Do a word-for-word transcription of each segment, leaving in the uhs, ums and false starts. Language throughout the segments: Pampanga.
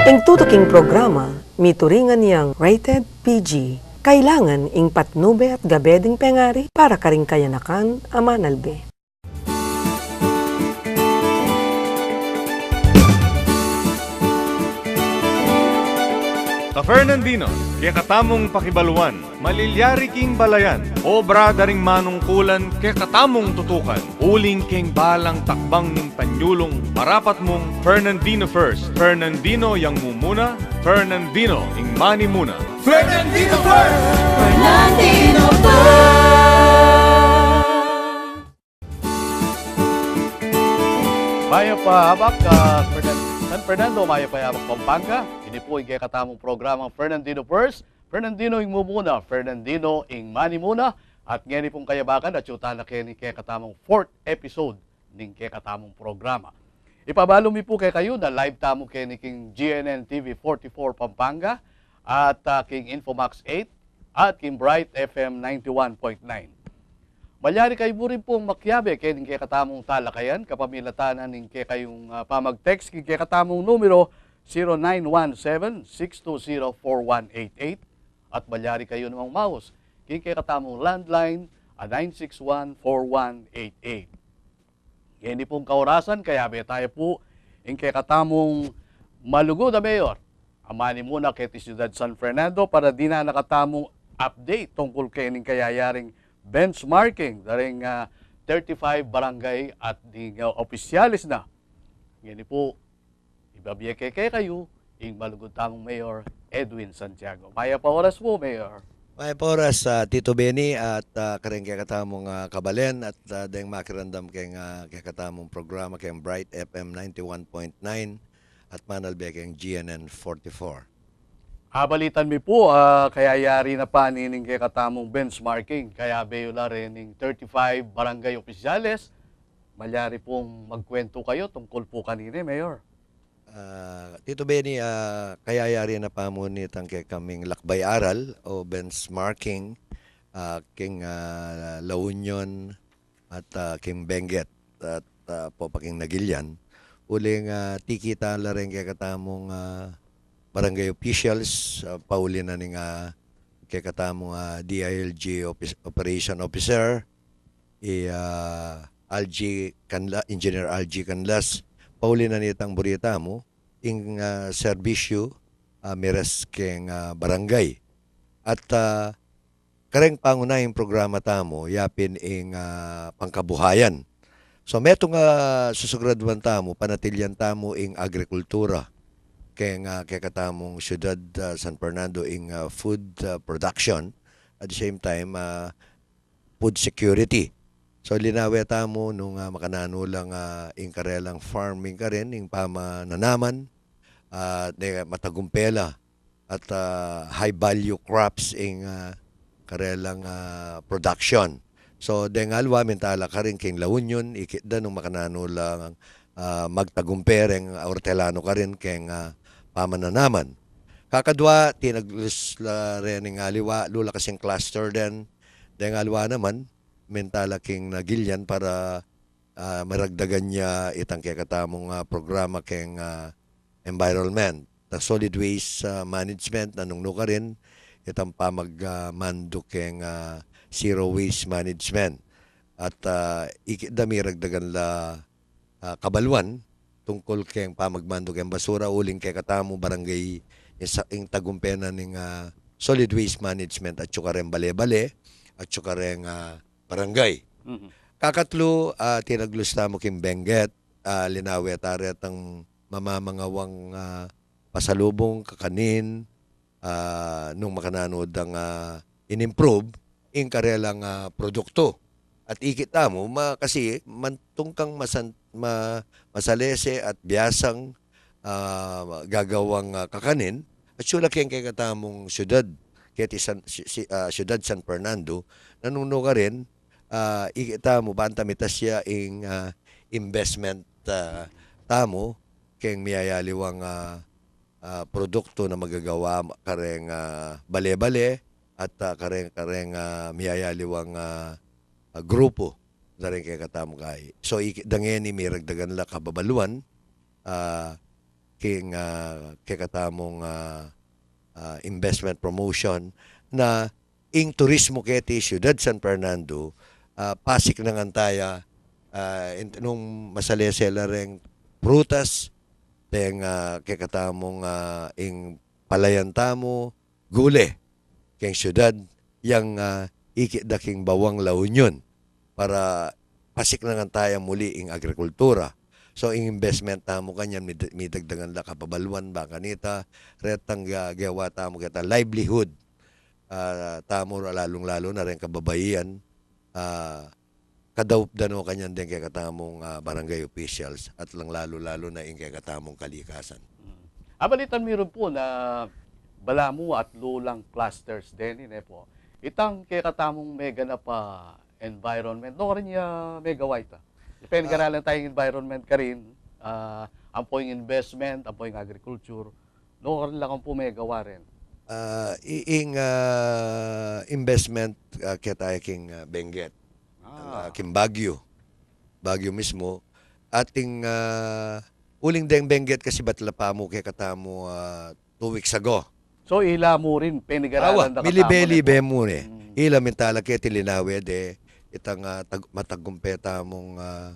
Ing tutuking programa, mituringan yang rated P G. Kailangan ing patnube at gabe ding pengari para karing kayanakan a manalbe. Ka-Fernandino, kekatamung pakibaluan, malilyari king balayan, obra da ring manungkulan, kekatamung tutukan, uling keng balang takbang ning panyulung marapat mung Fernandino First, Fernandino yang mumuna, Fernandino ing manimuna. Fernandino First! Fernandino First! Mayap a abak, ah, Fernan-, San Fernando, mayap a abak, Pampanga. Ini pu ing kekatamung programang Fernandino First, Fernandino ing mumuna, Fernandino ing manimuna. At ngeni pung kayabakan, atyu tana keni kekatamung fourth episode ning kekatamung programa. Ipabalu mi pu kekayu na live tamu keni king G N N T V forty-four Pampanga at, ah, king Infomax eight at king Bright F M ninety-one point nine. Malyari kayu mu rin pung makiabe keni kekatamung talakayan kapamilatan na ning kekayung, ah, pamag-text king kekatamung numero zero nine one seven, six two zero, four one eight eight, at malyari kayu namang umaus king kekatamung landline a nine six one, four one eight eight. Ngeni pung kaorasan, kayabe taya pu ing kekatamung malugud a mayor a manimuna keti Syudad San Fernando para dinan na katamung update tungkul kening kayayaring benchmarking da ring, ah, thirty-five barangay at ding, ah, opisyales na. Ngeni pu, ibabie ke kekayu ing malugud tamung Mayor Edwin Santiago. Mayap a oras pu, Mayor. Mayap a oras, ah, Tito Benny, at, ah, kareng kekatamung, ah, kabalen at, ah, deng makiramdam keng, ah, kekatamung programa keng Bright F M ninety-one point nine at manalbe keng G N N forty-four. Abalitan mi pu, ah, kayayari na pa nining kekatamung benchmarking, kayabe yu la rening thirty-five barangay opisyales. Malyari pung magkuwentu kayu tungkul pu kanini, Mayor. Ah, Tito Benny, ah, kayayari na pa mu nitang kekaming lakbay-aral o benchmarking, ah, king, ah, La Union at, ah, king Benguet at, ah, pu pa king Naguilian. Uling, ah, tikita la ring kekatamung, ah, barangay officials, ah, pauli na ning, ah, kekatamung, ah, D I L G office, operation officer, i, ah, Algie Canla-, Engineer Algie Canlas, pauli na nitang buri tamu, ing, ah, serbisyu, ah, miras keng, ah, barangay. At, ah, kareng pangunahing programa tamu, yapin ing, ah, pangkabuhayan. So, metung a susugraduan tamu, panatilian tamu ing agrikultura. Keng, ah, kekatamung syudad, ah, San Fernando ing, ah, food, ah, production. At the same time, ah, food security. So, linawe tamu nung, ah, makananu lang, ah, ing karelang farming karin, ing pamananaman, ah, de matagumpe la at, ah, high value crops ing, ah, karelang, ah, production. So, deng aliwa mintala karin keng La Union, ikit da nung makananu lang, ah, magtagumpe reng ortelano karin keng, ah, pamananaman. Kakadwa, tinaglus la rening aliwa, lula kasing cluster den, deng aliwa naman, mintala keng Naguilian para, ah, maragdagan ya itang kekatamung, ah, programa keng, ah, environment. Ta solid waste, ah, management, nanung nu karin, itang pamag, ah, mandu keng, ah, zero waste management. At, ah, ikit da miragdagan la, ah, kabaluan tungkul keng pamagmandu keng basura uling kekatamu barangay ing sa-, ing tagumpe na ning, ah, solid waste management at saka reng bale-bale at saka reng, ah, barangay. Mhm. Kakatlu, ah, tinaglus tamu keng Benguet, ah, linawe ta retang mamamangawang, ah, pasalubung, kakanin, ah, nung makananu dang, ah, in-improve ing karelang, ah, produktu. At ikit tamu, ma-, kasi mantung kang masan-, ma-, masalese at biasang, ah, gagawang, ah, kakanin, at sula keng kekatamung syudad, keti San, si, si, ah, syudad San Fernando, nanung nu karin, ah, ikit tamu, banta mitas ya ing, ah, investment, ah, tamu, keng miyayaliwang, ah, ah, produktu na magagawa kareng, ah, bale-bale at, ah, kareng, kareng, ah, miyayaliwang, ah, ah, grupu da reng kekatamung kai. So, i-, da ngeni miragdagan la kababaluan, ah, king, ah, kekatamung, ah, ah, investment promotion na ing turismo keti Ciudad San Fernando, ah, pasiknangan taya, ah, in-, nung masalese la reng prutas, deng, ah, kekatamung, ah, ing palayan tamu, gule, keng siudad, yang, ah, ikit da king Bawang, La Union, para pasiknangan taya muli ing agrikultura. So, ing investment tamu kanyan, mid-, midagdagan da kapabaluan, bang kanita, retang ga-, gewa tamu keta livelihood, ah, tamu, lalung-lalu na reng kababaian, ah, kadaup da no kanyan deng kekatamung, ah, barangay officials at lang lalu-lalu na ing kekatamung kalikasan. Mm. Abalitan mi run pu na balamu atlu lang clusters deni, ne pu. Itang kekatamung meganap a environment, no karin ya megawa ita? Penigaralan tayang environment karin, ah, ampo ing investment, ampo ing agriculture, no karin la kang pu megawa rin? Ah, i-, ing, ah, investment, ah, keta king, ah, Benguet. Ah, king Baguio. Baguio mismo. Ating, ah, uling deng Benguet kasi batla pa mu kekatamu, ah, two weeks ago. So, ila mu rin, penigaralan da katamu, ne pu? Milibe-libe mu ne. Mm. Ila mintala keti linawe de, itang, ah, tag-, matagumpe tamung, ah,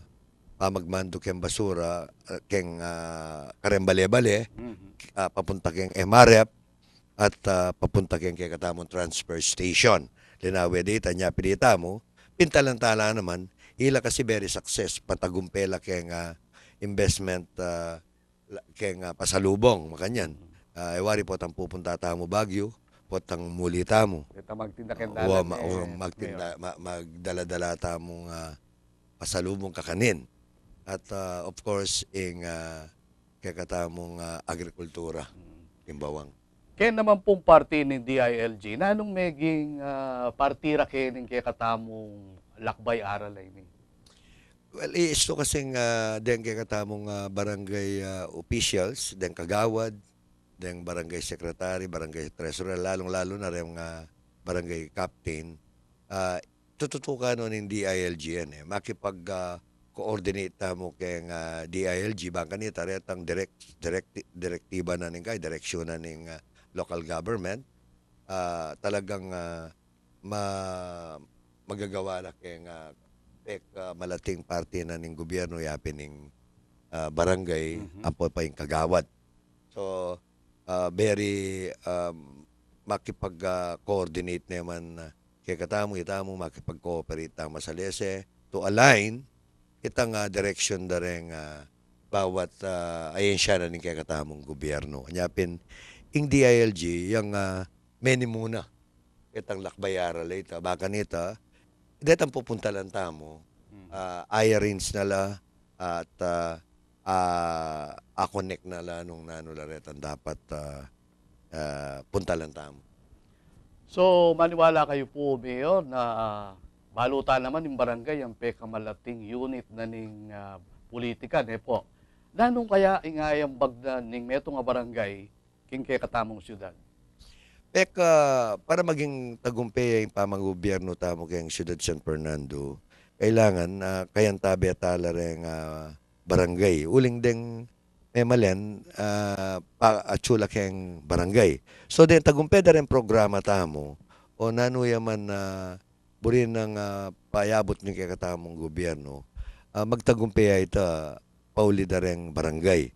pamagmandu keng basura, ah, keng, ah, kareng bale-bale, mhm, ah, papunta keng M R F, at, ah, papunta keng kekatamung transfer station. Linawe de ita, nya pin ita mu, pintalan tala naman, ila kasi very success, matagumpe la keng, ah, investment, ah, la-, keng, ah, pasalubong, makanyan. Ah, e wari potang pupunta tamu Baguio, potang muli tamu. Ita magtinda keng dalan, ma-, e, o magtinda, Mayor, ma-, magdala-dala tamung, ah, pasalubong kakanin. At, ah, of course, ing, ah, kekatamung, ah, agrikultura, mm, king Bawang. Keng naman pung parti ning D I L G, nanung meging, ah, parti ra kening kekatamung lakbay aral a ini? Well, i-, istu kasing, ah, deng kekatamung, ah, barangay, ah, officials, deng kagawad, deng barangay secretary, barangay treasurer, lalung-lalu na reng, ah, barangay captain, ah, tututukan no ning D I L G yan, e. Makipag, ah, coordinate tamu keng, ah, D I L G, bang kanita retang direct-, direct-, direktiba na ning kay, direksyon na ning, ah, local government. Ah, talagang, ah, ma-, magagawa la keng, ah, pek, ah, malating parte na ning gobyerno, yapin ing, ah, barangay, mhm, ampo pa ing kagawad. So, ah, very, um, makipag, ah, coordinate naman, ah, kekatamu, itamu, makipag-cooperate tamu masalese to align itang, ah, direksyon da reng, ah, bawat, ah, ahensya na ning kekatamung gobyerno. Nya pin, ing D I L G, yang, ah, meni muna itang lakbay aral a ita, bang kanita, detang pupuntalan tamu, mm, ah, i-arrange na la, at, ah, ah, a-connect na la nung nanu la retang dapat, ah, ah, puntalan tamu. So, maniwala kayu pu, Mayor, na, ah, balu ta naman ing barangay, yang pekamalating unit na ning, ah, politika, ne pu. Nanung kaya ing ayambag na ning metung a barangay king kekatamung syudad? Pek, ah, para maging tagumpe ya ing pamanggobyerno tamu keng Syudad San Fernando, kailangan, ah, kayantabe tala reng, ah, barangay. Uling deng memalen, ah, pa-, atsu la keng barangay. So, deng tagumpe da reng programa tamu, o nanu ya man, ah, buri nang, ah, payabut ning kekatamung gobyerno, ah, magtagumpe ya ita pauli da reng barangay.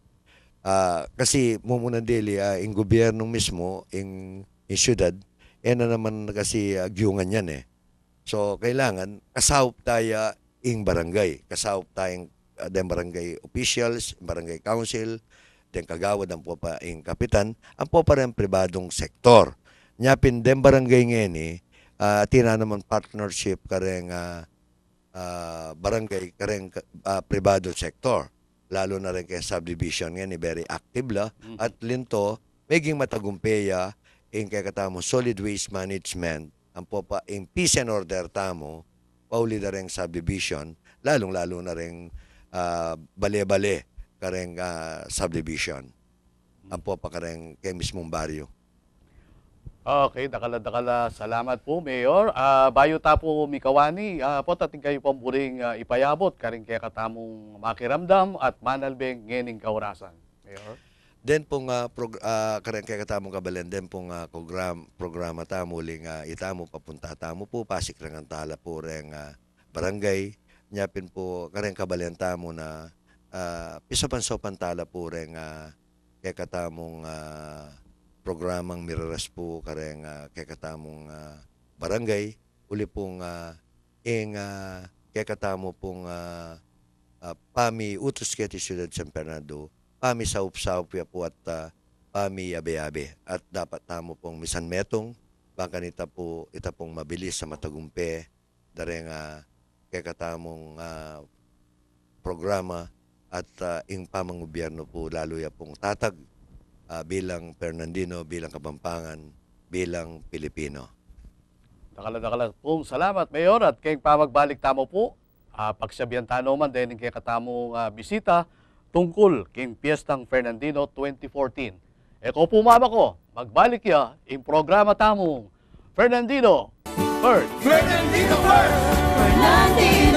Ah, kasi mumuna dili, ah, ing gobyerno mismo, ing, ing syudad, e na naman kasi, ah, agyungan yan, e. So, kailangan kasaup taya ing barangay, kasaup taya ing, ah, deng barangay officials, barangay council, deng kagawad, ampo pa ing kapitan, ampo pa reng pribadung sektor. Nya pin deng barangay ngeni, ah, atin na naman partnership kareng, ah, ah, barangay kareng ka-, ah, pribado sektor. Lalu na reng keng subdivision ngeni, very active la. Mhm. At linto, meging matagumpe ya ing kekatamung solid waste management, ampo pa ing peace and order tamu, pauli da reng subdivision, lalung-lalu na reng, ah, bale-bale kareng, ah, subdivision. Ampo pa kareng keng mismung baryo. Okay, dakal-dakal a salamat pu, Mayor. Ah, bayu ta pu mikawani, ah, potang atin kayu pung buring, ah, ipayabut karing kekatamung makiramdam at manalbe ngening kaurasan, Mayor? Den pung, ah, prog-, ah, kareng kekatamung kabalen, den pung, ah, program-, programa tamu, uling, ah, itamu, papunta tamu pu, pasikrangan tala pu reng, ah, barangay. Nya pin pu, kareng kabalen tamu na, ah, pisopan-sopan tala pu reng, ah, kekatamung, ah, programang miraras pu kareng, ah, kekatamung, ah, barangay, uli pung, ah, ing, ah, kekatamu pung, ah, ah, pamiutus keti Siudad San Fernando, pamisaup-saup ya pu at, ah, pamiyabe-yabe. At dapat tamu pung misan metung, bang kanita pu, ita pung mabilis a matagumpe, dareng, ah, kekatamung, ah, programa at, ah, ing pamangubyernu pu lalu ya pung tatag, ah, bilang Fernandino, bilang Kapampangan, bilang Pilipino. Dakal a dakal a pung salamat, Mayor, at keng pamagbalik tamu pu, ah, pagsabian tanu man dening kekatamung, ah, bisita tungkul king Piestang Fernandino twenty fourteen. E ko pu mamako, magbalik ya ing programa tamung Fernandino First. Fernandino First! Fernandino